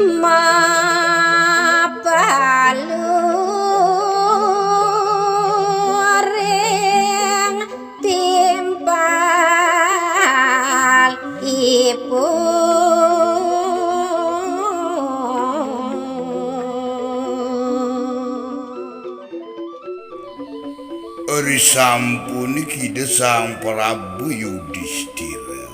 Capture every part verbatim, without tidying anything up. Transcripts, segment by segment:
Mapaluring timpalipun. Risampuné Ida Sang Prabu Yudistira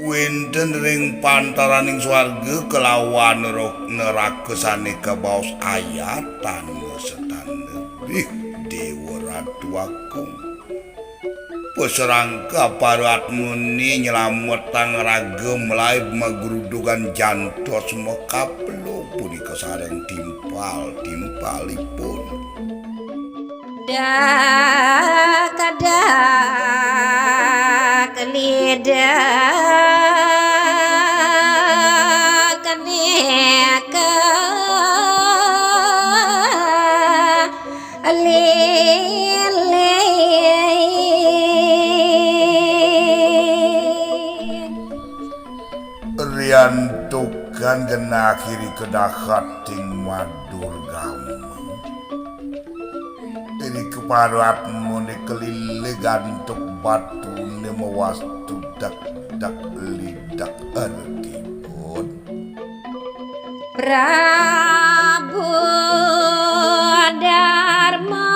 wénten ring pantaraning swarga kalawan ro-, neraka sané kabaos ayatan setanda. Ih, Déwa Ratu Agung. Pasrangka paratmané nylametang raga malaib magrudugan jantos makaplo punika sareng timpal-timpalipun. Dak, dak, lidak, nika, lilih. Riantukan genah iri kedahating madurgama. Iri keparatmané kalilih antuk batuné mawastu dak, dak, lidak arekipun. Prabu Darma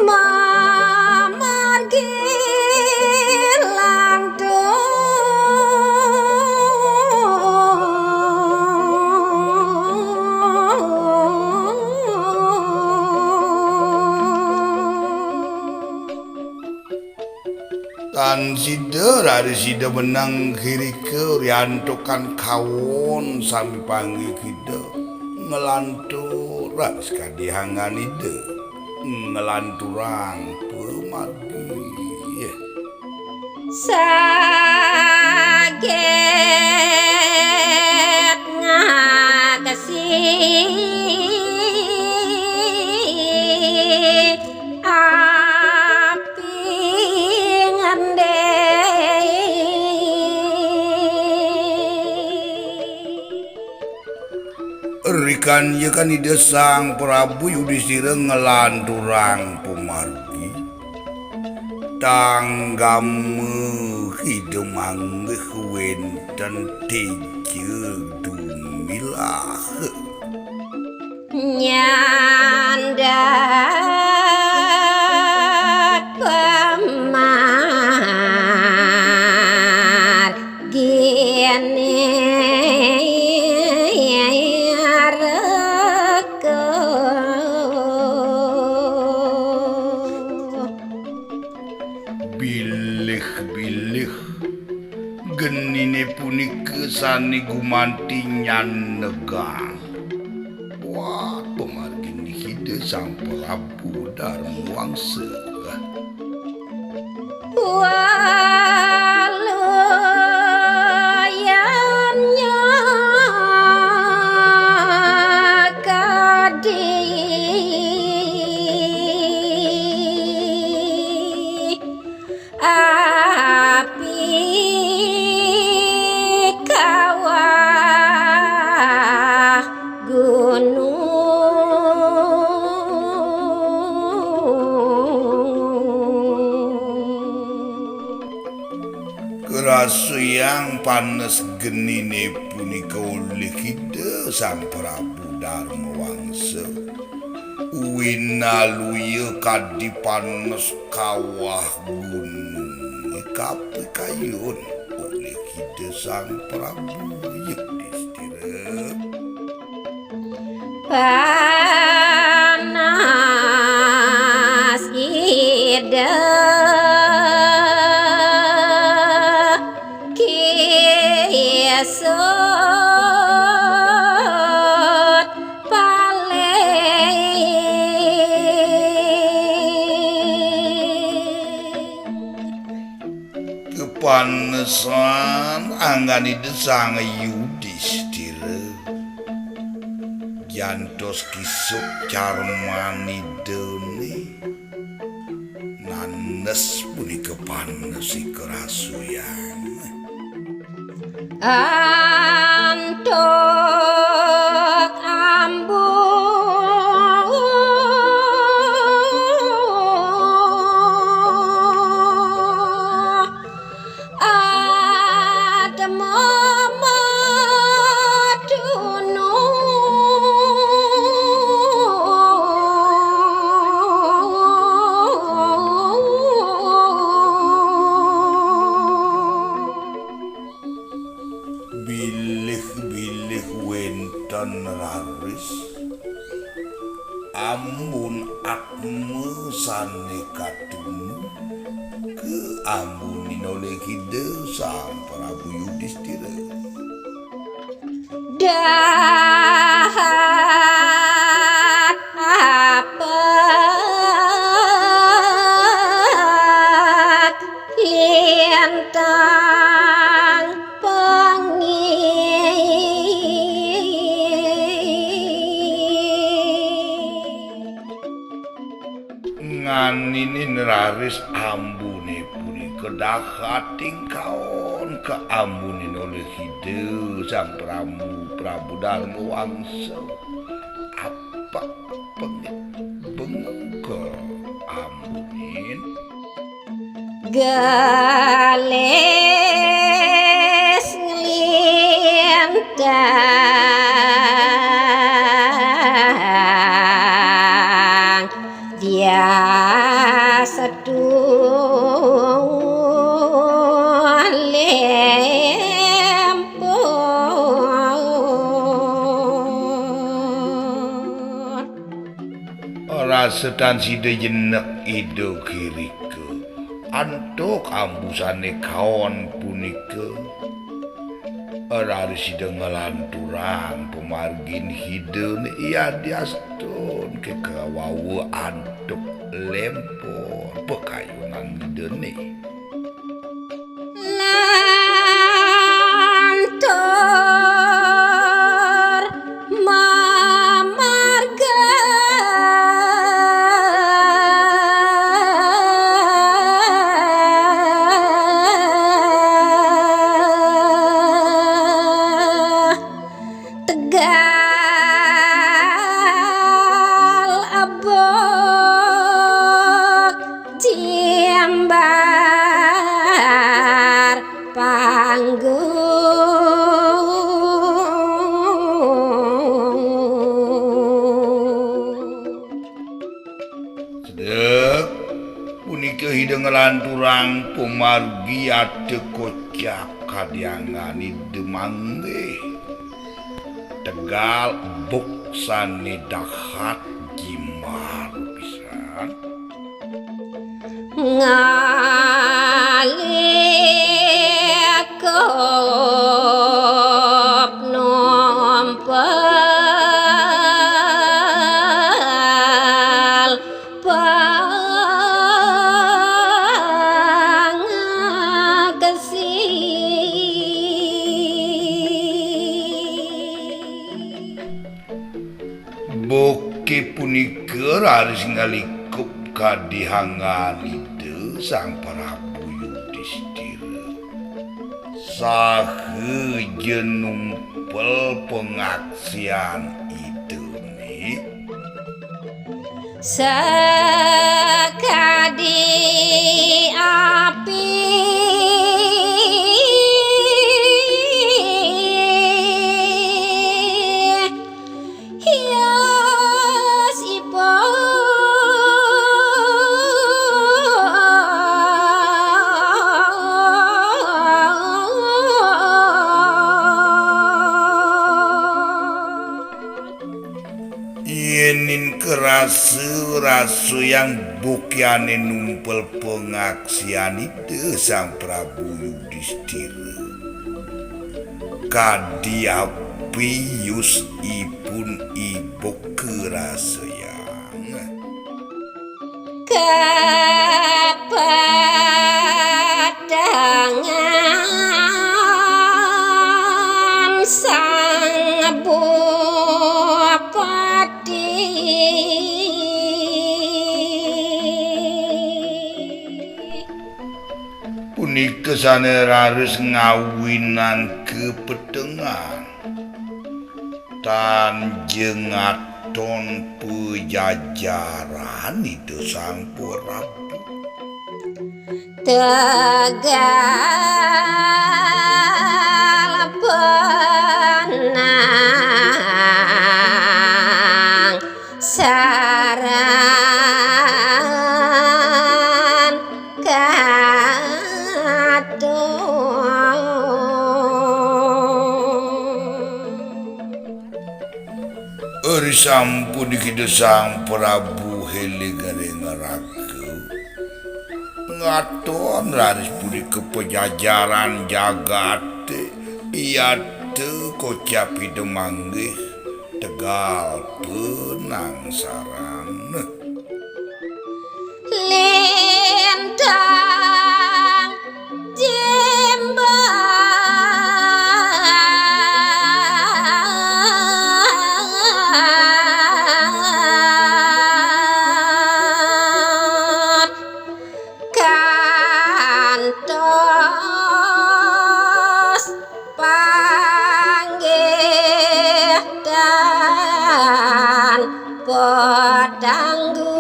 mamargi lantung. Tan sida, raris sida meneng irika riantukan kawon sami panggih Ida nglanturang sakadi hangan Ida nglanturang pamargi. Saget ngaksi api ngendé. Rikanyekan Ida Sang Prabu Yudistira nglanturang pamargi, tanggama Ida manggih wénten téja dumilah. Nyandak pamarginé reka. Bilih-bilih geniné punika sané gumanti nyanegang. Wah, pamargin Ida Sang Prabu Darmawangsa. Waluyan nyakadi api kawah gunung. Karasayang panes geniné punika olih Ida Sang Prabu Darmawangsa. Winaluya kadi panes kawah gunung kapikayun olih Ida Sang Prabu Yudistira. Panas ida kisut paling. Kapanesan anggan Ida Sang Yudistira. Jantos kisut carmanidane nanes punika panes i karasuyan. Antuk ambu atma matunu. Bilih-bilih wenten raris ambun atma sane katunu ka ambunin olih Ida Sang Prabu Yudistira. Dahat apek lintang pangi. Nganinin raris ambune punika dahating kaon kaambunin olih Ida Sang Prabu, Prabu Darma Wangsa. Apek pengit bengkel ambunin. Gelis nglintang dia setuh lempun. Rasa tan sida jenek Ida kirika. Antuk ambusane kaon punika, raris sida nglanturang pamargin Idane yadiastun kekawawa antuk lempun pakayunan Idane. Lantur mamarga tegal abuk jimbar panggung. Sedek punika Ida nglanturang pamargi ada kocap kadiangan Ida manggih. Tegal buk sane dahat jimbar pisan. Ngalikup numpel pangakesi. Buke punika raris ngalikup kadihangan Ida Sang Prabu Yudistira. Saha ja numpel pangaksian Idane. Sakadi api hias ipun. Rasa-rasayang bokyane numpel pangaksian Ida Sang Prabu Yudistira. Kadi api yus ipun ibuk karasayang. Kapadangan Sang Bupati. Punika sane raris ngawinan kapetengan. Tan ja ngaton pajajaran Ida Sang Prabu. Tegal Penang Saran Katon. Ari sampun Ida Sang Prabu heling ring raga, ngaton raris punika pajajaran jagate, yata kocap Ida manggih tegal penangsaran. Lintang jembar kantos panggih dan petanggu.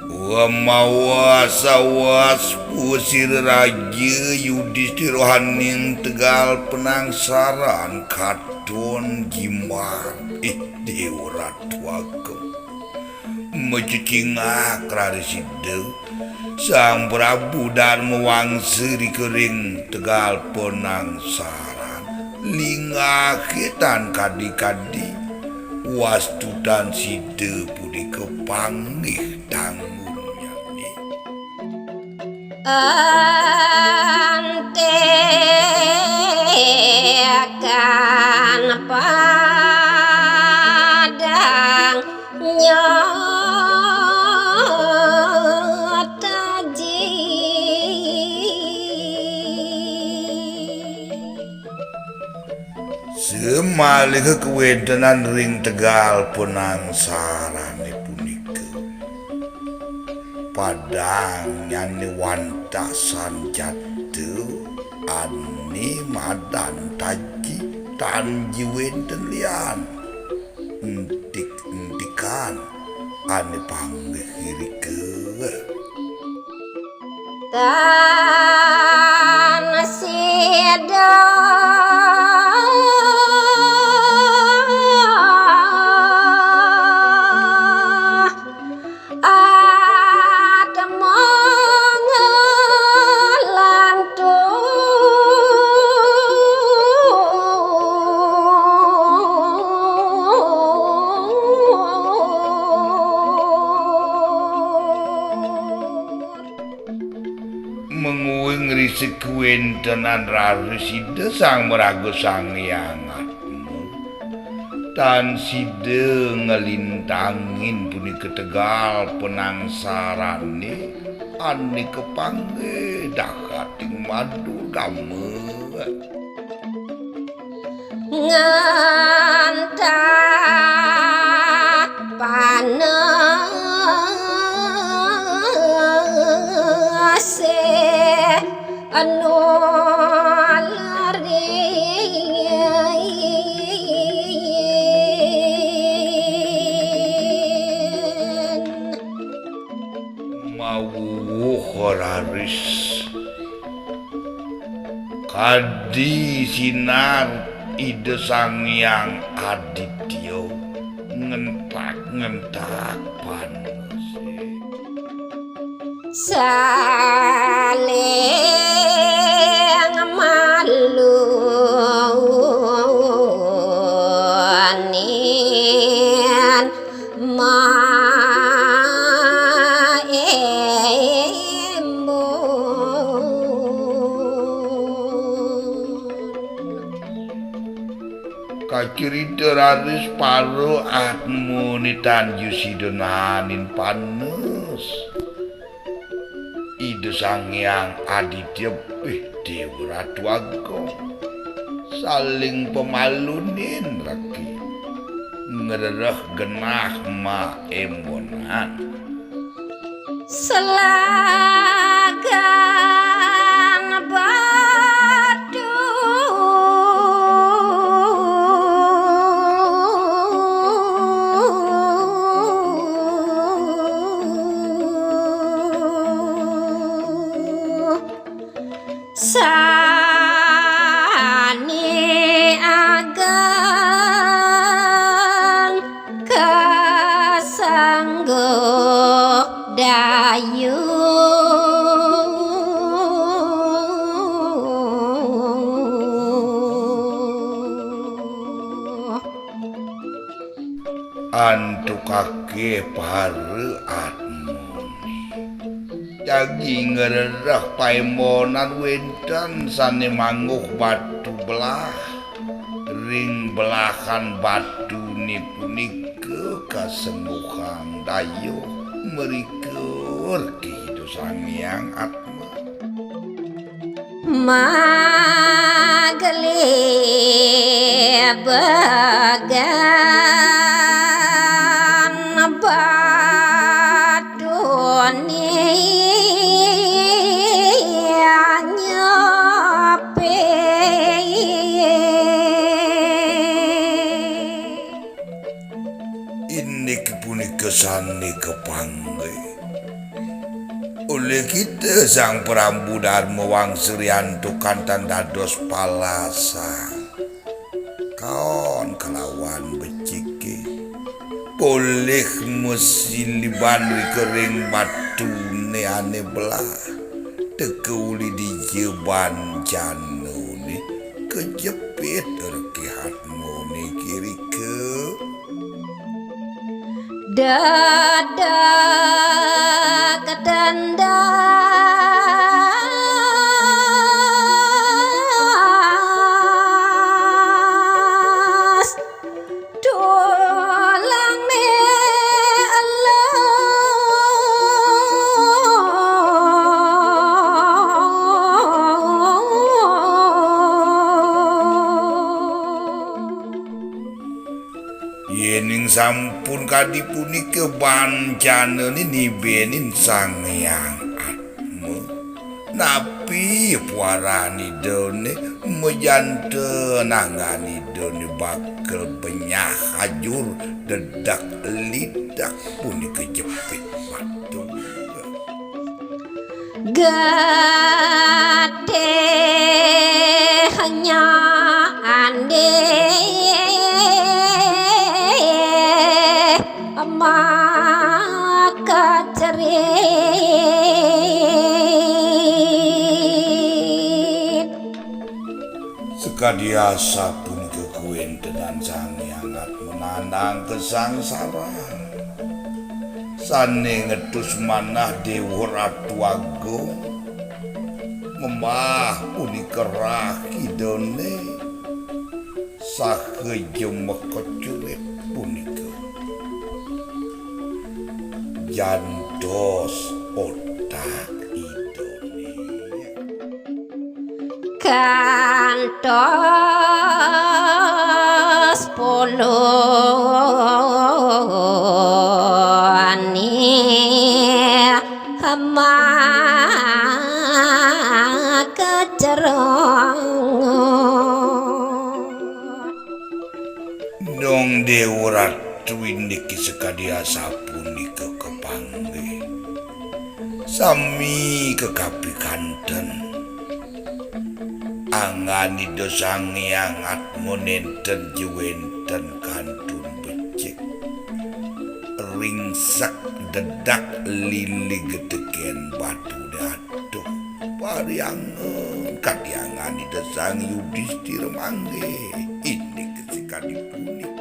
Wa mawas awas pusir Raja Yudistira haning tegal penangsaran katon jimbar. Ih, Dewa Ratu Agung. Macecingak raris Ida Sang Prabu Darma Wangsa ring tegal penangsaran, lingahe tan kadi-kadi, wastu tan sida punika panggih tanggunnyane. Antekan padang nyot aji. Samaliha kawentenan ring tegal penangsarane punika. Padang nyane wantah sanjata ane madan taji tan ja wenten lian. Entik-entikan ane panggih irika. Tan sida atma nglantur. Mungguing ring kawentenan raris Ida Sang Maraga Sang Hyang Atma, tan sida nglintangin punika tegal penangsarane ane kapanggih dahating madurama. Ngantah panasih anu larin. Mawuwuh raris. Kadi sinar Ida Sang Hyang Aditya ngentak-ngentak panase. Saling malu. Crita raris para atmané tan ja sida naenin panes. Ida Sang Hyang Aditya, eh, Déwa Ratu Agung, saling pamalunin regi, ngrereh genah maémbonan. Selagan batu. Sané ageng kasangguh dayuh. Antuk akéh para atmané. Jagi ngrereh paémbonan wénten sané mangguh batu belah. Ring belahan batuné punika kasengguhang dayuh mrika regi Ida Sang Hyang Atma. Maglebegan batuné nyepi. Indik punika sané kapanggih. Olih kita Sang Prabu Darma Wangsa riantukan tan dados palasang. Kaon kalawan beciké. Polih masiliban rika ring batuné ané belah. Teka uli dija bancanané kejepit regi atmané irika. Dadak dendas tulangné eluh. Yéning sampun kadi punika bancanané nibénin Sang Hyang Atma, napi puaran Idané? Majanten anggan Idané bakal benyah ajur dedak lidak punika jepit batu. Getihnya andih maka cerit. Sakadi asapunika kawéntenan Sang Hyang Atma nandang kasangsaran. Sané ngetus manah Déwa Ratu Agung, memah punika rah Idané, saha ja makecerit punika jantos otak Idané. Kantos puluhné makacerong. Dong Déwa Ratu indiki sakadi asapunika kapanggih. Sami kakapikanten. Anggan Ida Sang Hyang Atma nénten ja wénten kantun becik. Ringsek dedak lilig tekén batuné, aduh, pariangen kadi anggan Ida Sang Yudistira manggih. Indik sakadi punika.